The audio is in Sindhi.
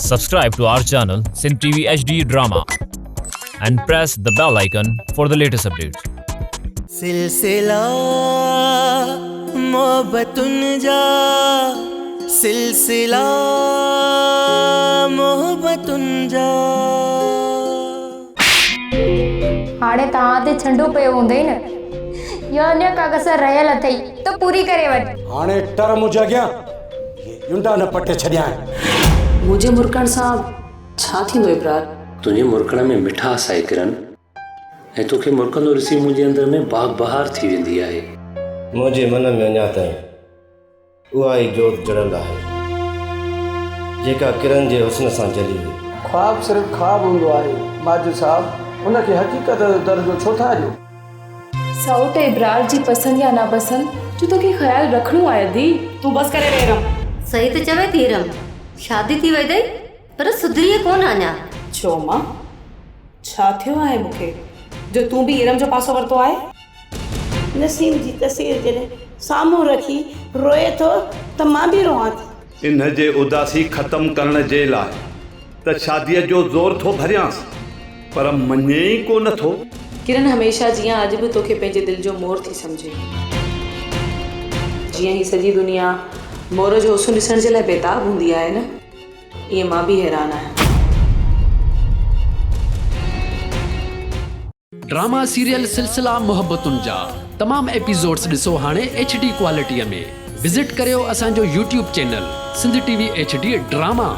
Subscribe to our channel Sindh TV HD Drama and press the bell icon for the latest updates. سلسلا محبتن جا سلسلا محبتن جا. هاڻي توهان تي ڇنڊو پيو هوندئي نه. يا اڃا ڪا ڪسر رهيل اٿئي ته پوري ڪري وٺ. هاڻي ٽر منهنجي اڳيان، اهي ڄنڊا نه پٽي ڇڏيانء. منهنجي مرڪڻ سان ڇا ٿيندو ابرار؟ تنهنجي مرڪڻ ۾ مٺاس آهي ڪرن ۽ توکي مرڪندو ڏسي منهنجي اندر ۾ باغ بهار ٿي ويندي آهي. منهنجي من ۾ اڃا تائين اها ئي جوت جڙيل آهي، جيڪا ڪرن جي حسن سان جلي هئي. خواب صرف خواب هوندو آهي ماجد صاحب، ان کي حقيقت جو درجو ڇو ٿا ڏيو؟ سئوٽ ابرار جي پسند يا ناپسند جو توکي خيال رکڻو آهي ادي. تون بس ڪري ويهه رم. صحيح ته چوي ٿي رم. شادي ٿي وئي اٿئي پر سڌريء ڪونه اڃا. ڇو امان؟ ڇا ٿيو آهي مون کي جو تون به ارم جو پاسو ورتو آهي؟ نسيم جي تصوير جڏهن سامهون رکي روئي ٿو ته مان به روئان ٿي. ان جي اداسي ختم ڪرڻ جي لاء ته شاديء جو زور ٿو ڀريانس، پر مڃي ئي ڪو نه ٿو. ڪرن هميشه جيان اڄ به توکي پنهنجي دل جو مور ٿي سمجهي. جيئن هي سڄي دنيا مور جو حسن ڏسڻ جي لاء بيتاب هوندي آهي نه، ائين مان به حيران آهيان. ڊراما سيريل سلسلا محبتن جا تمام ايپيسوڊس ڏسو هاڻي ايڇ ڊي ڪوالٽي ۾ وزٽ ڪريو اسان جو YouTube channel Sindh T V H D drama.